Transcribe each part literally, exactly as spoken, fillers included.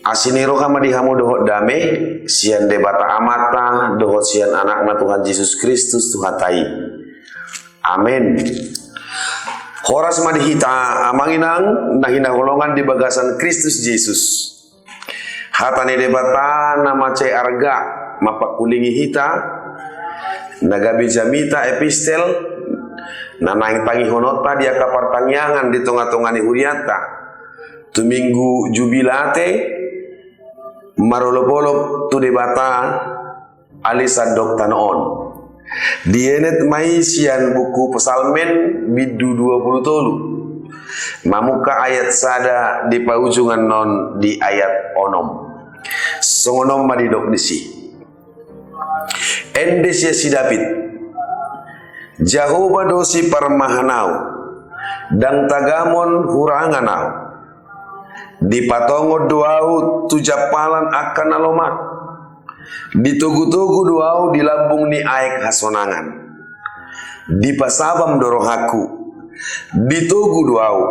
Asi ni roha ma di hamu dohot dame sian Debata Amanta dohot sian Anakna Tuhan Jesus Kristus Tuhanta i. Amen. Horas ma di hita amang inang na hinaholongan di bagasan Kristus Jesus. Hata ni Debata na mansai arga mangkulingi hita, na gabe jamita epistel na naeng tangihononta di angka partangiangan di tonga-tonga ni hurianta tu Minggu Jubilate, marolop-olop tu Debata, ale sandok tano on. Dienet ma i sian buku Psalmen bindu dua pulu tolu, mamungka ayat sada di paujungan on di ayat onom. Songon on ma didok disi. Ende sian si David. Jahowa do siparmahan ahu, ndang tagamon hurangan ahu. Dipatongon do ahu tu jampalan angka na lomak. Ditogu-togu do ahu di lambung ni aek hasonangan. Dipasabam do rohangku. Ditogu do ahu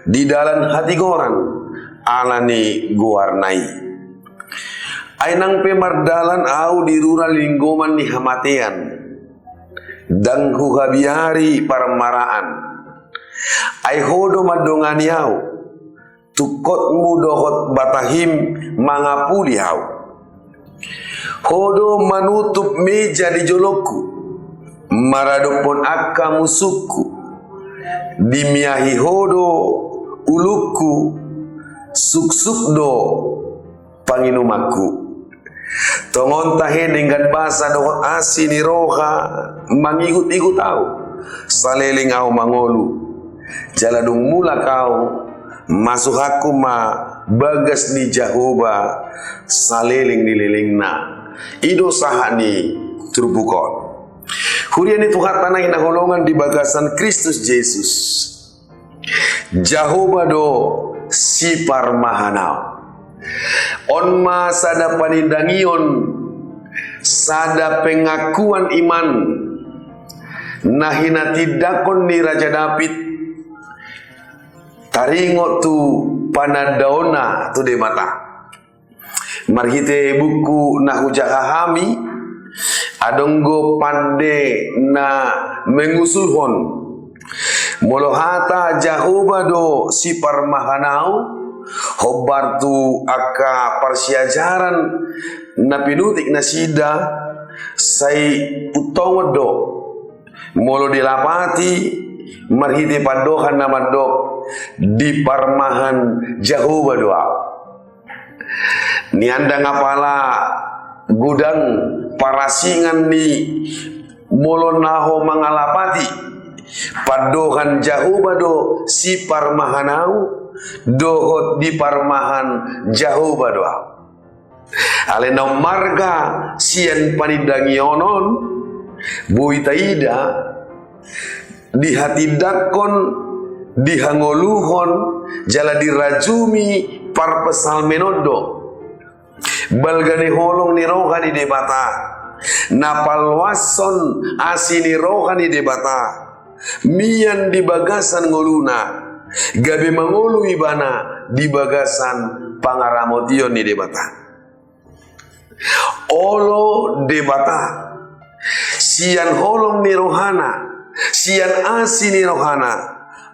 di dalan hatigoran ala ni goarna i. Ai nang pe mardalan ahu di rura linggoman ni hamatean, ndang huhabiari parmaraan. Ai Ho do mandongani ahu, tungkotmu dohot batahim mangapuli ahu. Ho do manutup meja di jolongku, maradophon angka musungku. Dimiahi Ho do ulungku, suksuk do panginumanku. Tongon tahe denggan basa dohot asi ni roha mangihut-ihut ahu saleleng ahu mangolu. Jala dung mulak ahu, masuhakku ma bagas ni Jahowa saleleng ni lelengna. I do sahat ni turpuk on. Huria ni Tuhanta na hinaholongan di bagasan Kristus Jesus. Jahowa do siparmahan ahu. On ma sada panindangion, sada pengakuan iman na hinatindangkon ni Raja David taringot tu panandaonna tu Debata. Marhite buku na hujaha hami, adong do pande na mengusulhon. Molo hata Jahowa do siparmahan ahu, hombar tu angka parsiajaran na pinutik nasida, sai untongon do. Molo dilapati marhite pandohan na mandok, diparmahan Jahowa do ahu. Nian ndang apala godang parasingan ni molo na ho mangalapati pandohan Jahowa do siparmahan ahu, dohot diparmahan Jahowa do ahu. Alai na ummarga sian panindangion on, boi taida, dihatindangkon, dihangoluhon, jala dirajumi parpsalmen on do. Balga ni holong ni roha ni Debata, na paloashon asi ni roha ni Debata, mian di bagasan ngoluna, gabe mangolu ibana di bagasan pangaramotion ni Debata. Olo Debata, sian holong ni rohana, sian asi ni rohana,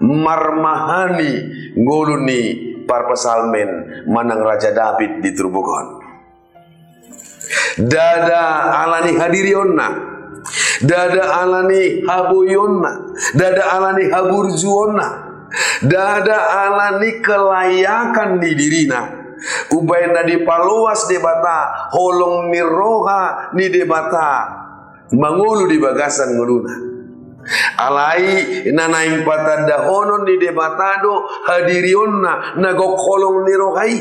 marmahani ngolu ni parpsalmen manang Raja David di turpuk on. Ndada ala ni hadirionna, ndada ala ni haboionna, ndada ala ni haburjuonna, ndada ala ni kelayakan ni dirina. Umbaen na dipaloas Debata, holong ni roha ni Debata mangolu di bagasan ngoluna. Alai na naeng patandahonon ni Debata do hadirionna na gok holong ni roha i,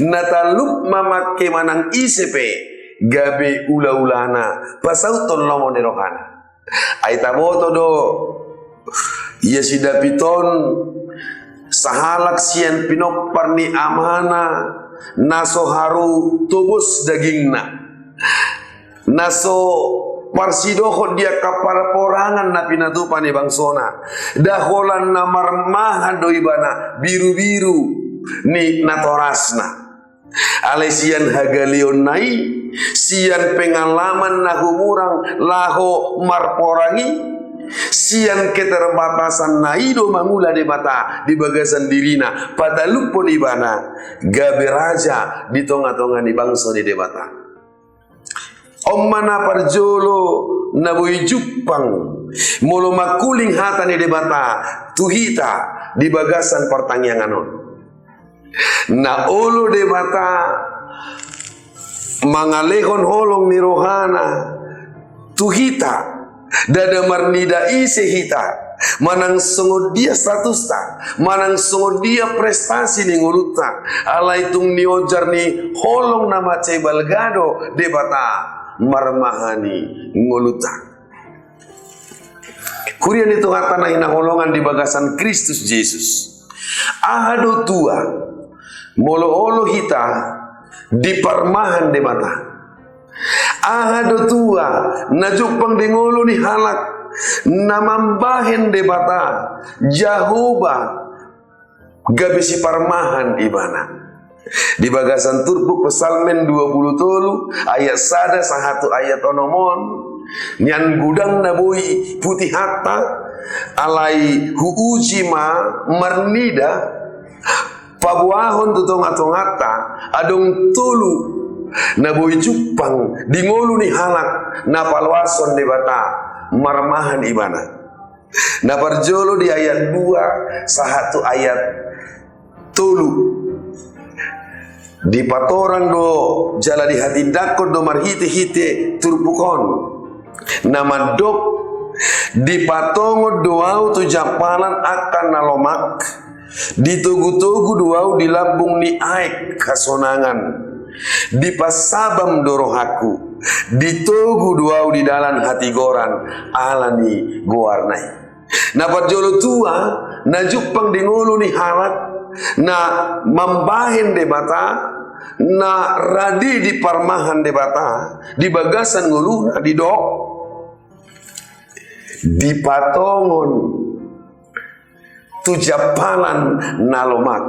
na talup mamangke manang ise pe gabe ula-ulana pasauthon lomo ni rohana. Ai taboto do ia si David on sahalak sian pinompar ni amana na so haru tobos dagingna, na so parsidohot di angka parporangan na pinatupa ni bangsona. Nda holan na marmahan do ibana birubiru ni natorasna. Alai sian hagaleonna i, sian pengalaman na humurang laho marporang i, sian keterbatasanna i do mangula Debata di bagasan dirina, pataluphon ibana gabe raja di tonga-tonga ni bangso ni Debata. On ma na parjolo na boi jumpang molo mangkuling hata ni Debata tu hita di bagasan partangiangan on. Na olo Debata mangalehon holong ni rohana tu hita, ndada marnida ise hita, manang songon dia statusta, manang songon dia prestasi ni ngolunta, alai tung niojar ni holong na mansai balga do Debata marmahani ngolunta. Huria ni Tuhanta na hinaholongan di bagasan Kristus Jesus. Aha do tua, molo olo hita diparmahan Debata? Aha do tua na jumpang di ngolu ni halak na mambahen Debata, Jahowa, gabe siparmahan ibana? Di bagasan turpuk Psalmen dua pulu tolu ayat sada sahat tu ayat onom on, nian godang na boi putihanta, alai huuji ma marnida paboahon tu tonga-tonganta adong tolu na boi jumpang di ngolu ni halak na paloashon Debata marmahan ibana. Na parjolo di ayat dua sahat tu ayat tolu. Dipatorang do jala dihatindangkon do marhite-hite turpuk on. Na mandok, dipatongon do ahu tu jampalan angka na lomak, ditogu-togu do ahu di lambung ni aek hasonangan. Dipansabam do rohangku, ditogu do ahu di dalan hatigoran ala ni goarna i. Na parjolo tua, na jumpang di ngolu ni halak na mambahen Debata, na rade diparmahan Debata di bagasan ngoluna, didok, dipatongon tu jampalan na lomak.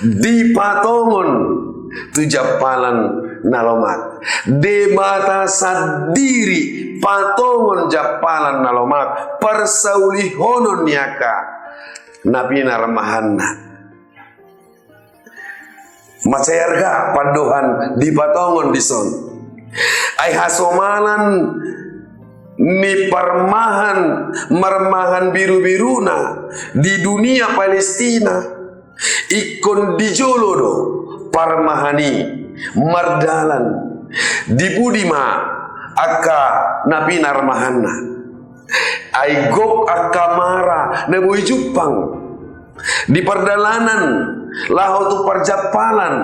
Dipatongon tu jampalan na lomak. Debata sandiri patongon jampalan na lomak, parsaulihonon ni angka na pinarmahanna. Mansai arga pandohan dipatongon dison. Ai hasomalan ni parmahan, marmahan biru-biruna di dunia Palestina, ingkon di jolo do parmahan i mardalan. Di pudi ma angka na pinarmahanna? Ai gok angka mara na boi jumpang di pardalanan laho tu parjampalan.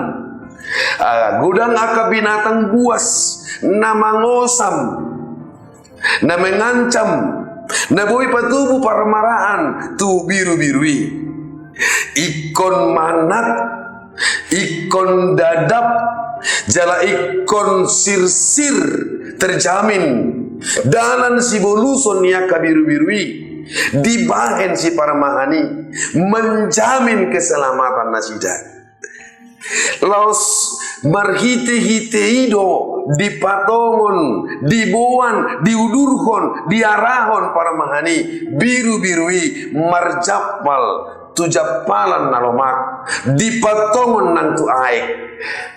Ah, godang angka binatang buas na mangosam, na mengancam, na boi patubu parmaraan tu biru-biru i. Ingkon manat, ingkon dadap, jala ingkon sirsir, terjamin dalan siboluson ni angka biru-biru i, dibahen siparmahan i, menjamin keselamatan nasida. Laos marhite-hite i do dipatongon, diboan, diudurhon, diarahon parmahan i, biru-biru i marjampal tu jampalan na lomak, dipatongon nang tu aek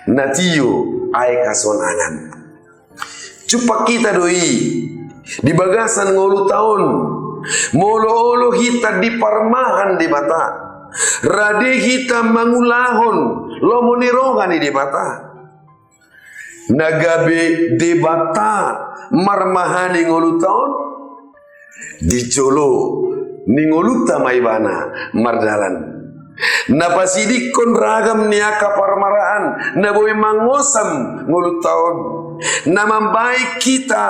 na tio, aek hasonangan. Jumpang hita do i di bagasan ngolunta on, molo olo hita diparmahan Debata, rade hita mangulahon lomo ni roha ni Debata. Na gabe Debata marmahani ngolunta on, di jolo ni ngolunta ma ibana mardalan. Na pasidingkon ragam ni angka parmaraan na boi mangosam ngolunta on, na mambahen hita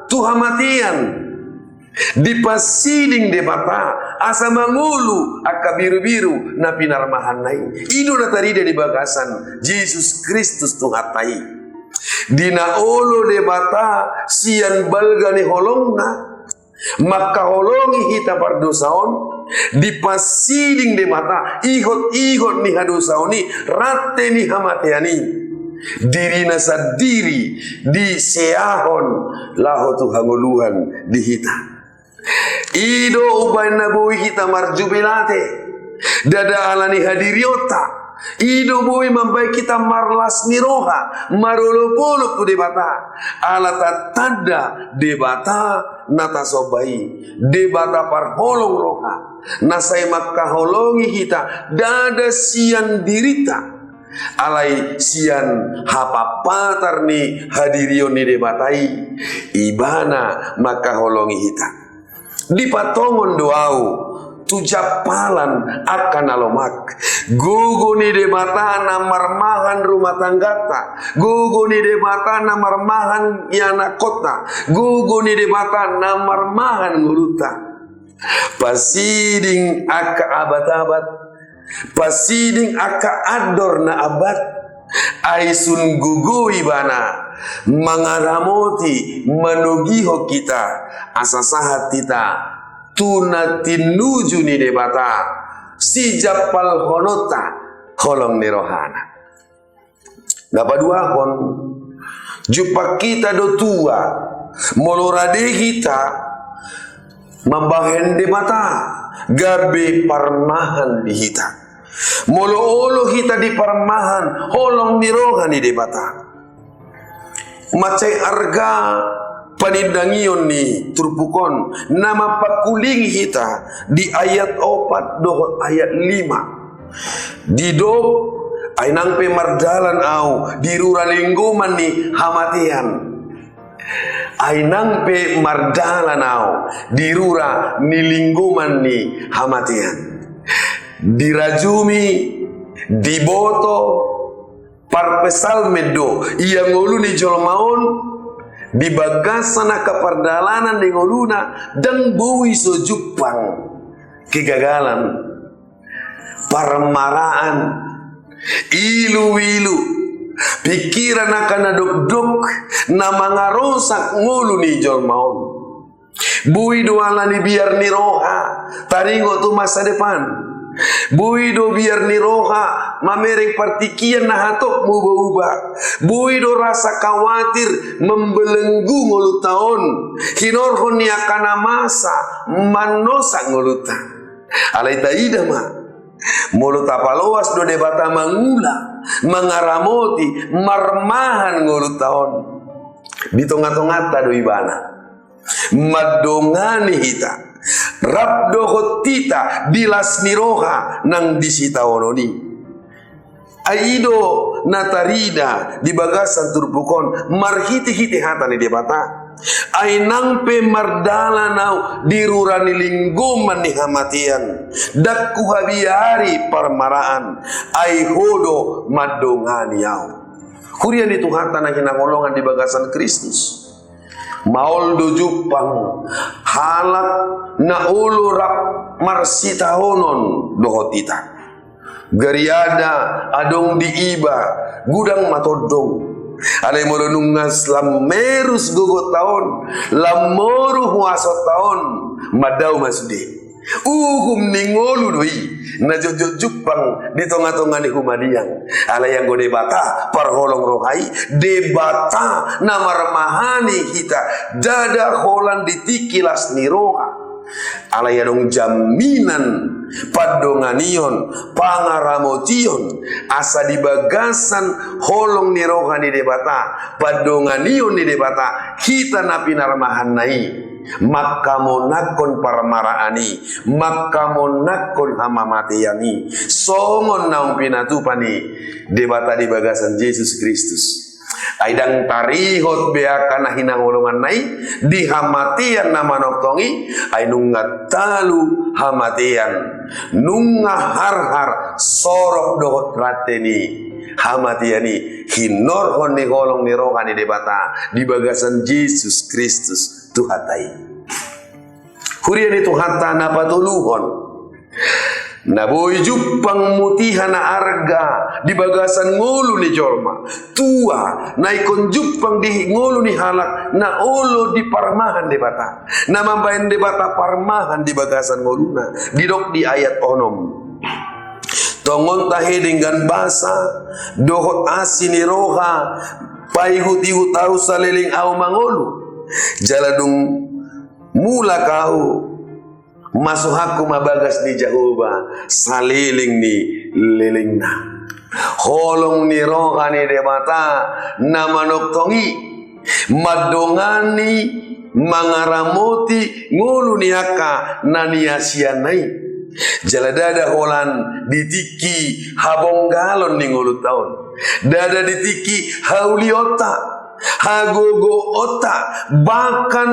tu hamatean, dipasiding Debata asa mangolu angka biru-biru na pinarmahanna i. I do na tarida di bagasan Jesus Kristus Tuhanta i. Di na olo Debata sian balga ni holongna mangkaholongi hita pardosa on, dipasiding Debata ihot-ihot ni hadosaon i, rante ni hamatean i. dirina sandiri diseahon laho tu hangoluan di hita. I do umbahen na boi hita marjubilate, ndada ala ni hadirionta. I do boi mambahen hita marlas ni roha, marolopolop tu Debata, ala tatanda Debata na tasomba i, Debata parholong roha, na sai mangkaholongi hita ndada sian dirinta, alai sian hapampatar ni hadirion ni Debata i, Ibana mangkaholongi hita. Dipatongon do ahu tu jampalan angka na lomak. Gogo ni Debata na marmahan rumah tanggata, gogo ni Debata na marmahan ianakkonta, gogo ni Debata na marmahan ngolunta. Pasiding angka abat-abat, pasiding angka andor na ambat, ai sun gogo Ibana mangaramoti, manogihon hita, asa sahat hita tu na tinuju ni Debata, sijampalhononta holong ni rohana. Na paduahon, jumpang hita do tua, molo rade hita mambahen Debata gabe parmahan di hita. Molo olo hita diparmahan holong ni roha ni Debata. Mansai arga panindangion ni turpuk on na mampangkulingi hita di ayat opat dohot ayat lima. Didok, ai nang pe mardalan ahu di rura linggoman ni hamatean. Ai nang pe mardalan ahu di rura ni linggoman ni hamatean. Dirajumi, diboto, parpsalmen do ia ngolu ni jolma on, di bagasan angka pardalanan ni ngoluna, ndang boi so jumpang kegagalan, parmaraan, ilu-ilu, pikiran angka na dokdok, na mangarosak ngolu ni jolma on. Boi do ala ni biar ni roha taringot tu masa depan. Boi do biar ni roha mamereng partingkian na hatop mauba-uba. Boi do rasa khawatir mambelenggu ngolunta on, hinorhon ni angka na masa mandosa ngolunta. Alai taida ma, molo tapaloas do Debata mangula, mangaramoti, marmahan ngolunta on, di tonga-tonganta do Ibana mandongani hita, rap dohot hita di las ni roha nang di sitaonon i. Ai i do na tarida di bagasan turpuk on marhite-hite hata ni Debata. Ai nang pe mardalan ahu di rura ni linggoman ni hamatean, ndang huhabiari parmaraan, ai Ho do mandongani ahu. Huria ni Tuhanta na hinaholongan di bagasan Kristus. Maol do jumpang halak na olo rap marsitaonon dohot hita. Gariada adong di iba godang ma tondong. Alai molo nunga lam merus gogonta on, lam moru huasonta on, mandao ma sude. Uhum ni ngolu do i na jotjot jumpang di tonga-tonga ni humaliang. Alai anggo Debata parholong roha i, Debata na marmahani hita, ndada holan di tingki las ni roha. Alai adong jaminan pandonganion, pangaramotion, asa di bagasan holong ni roha ni Debata, pandonganion ni Debata, hita na pinarmahanna i mangkamonangkon parmaraan i, mangkamonangkon hamamatean i, songon naung pinatupa ni Debata di bagasan Jesus Kristus. Ai ndang tarihot be angka na hinaholonganna i di hamatean na manongtong i, ai nunga talu hamatean, nunga harhar sorop dohot rante ni hamatean i, hinorhon ni holong ni roha ni Debata di bagasan Jesus Kristus Tuhanta i. Huria ni Tuhanta na patoluhon, na boi jumpang mutiha na arga di bagasan ngolu ni jolma, tua na ingkon jumpang di ngolu ni halak na olo diparmahan Debata, na mambahen Debata parmahan di bagasan ngoluna, didok di ayat onom. Tongon tahe denggan basa dohot asi ni roha, paihut-ihut ahu saleleng ahu mangolu. Jala dung mulak ahu, masuhakku ma bagas ni Jahowa saleleng ni lelengna. Holong ni roha ni Debata na manongtong i mandongani, mangaramoti ngolu ni angka na niasianna i. Jala ndada holan di tingki habonggalon ni ngolunta on, ndada di tingki haulionta, hagogoonta, bahkan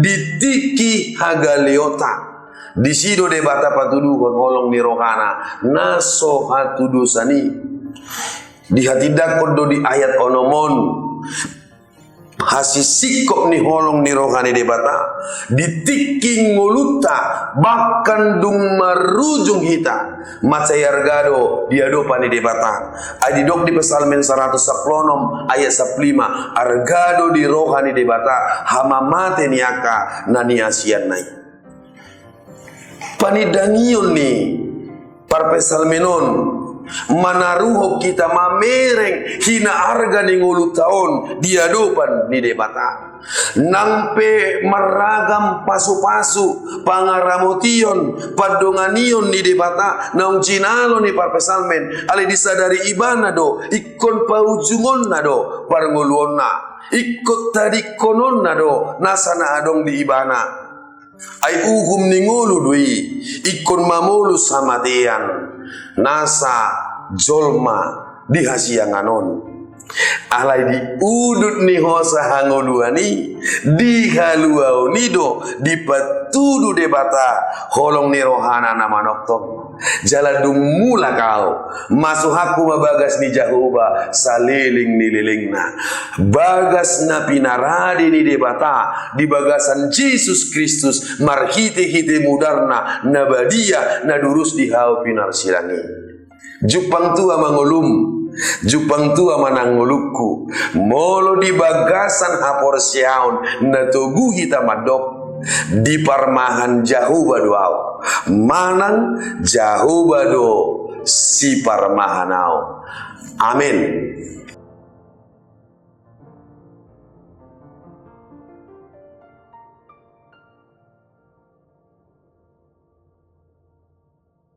di tingki hagaleonta. Disi do Debata patuduhon holong ni rohana na so hatudosan i. Dihatindangkon do di ayat onom on hasisingkop ni holong ni roha ni Debata di tingki ngolunta, bahkan dung marujung hita. Mansai arga do di adopan ni Debata. Ai didok di Psalmen saratus sampulu onom ayat sampulu lima, arga do di roha ni Debata hamamate ni angka na niasianna i. Panindangion ni parpsalmen on manaruhon hita mamereng hinaarga ni ngolunta on di adopan ni Debata. Nang pe marragam pasupasu, pangaramotion, pandonganion ni Debata naung jinalo ni parpsalmen, alai disadari ibana do ingkon paujungonna do parngoluonna, ingkon tadingkononna do nasa na adong di ibana. Ai uhum ni ngolu do i, ingkon mamolus hamatean nasa jolma di hasiangan on. Alai diudut ni hosa hangoluan i, di haluaon i do dipatudu Debata holong ni rohana na manongtong. Jala dung mulak ahu, masuhakku ma bagas ni Jahowa saleleng ni lelengna. Bagas na pinarade ni Debata di bagasan Jesus Kristus marhite-hite mudarna na badia na durus di hau pinarsilang i. Jumpang tua ma ngolum, jumpang tua ma nang ngolungku, molo di bagasan haporseaon na togu hita mandok, diparmahan Jahowa do ahu, manang Jahowa do siparmahan ahu. Amen.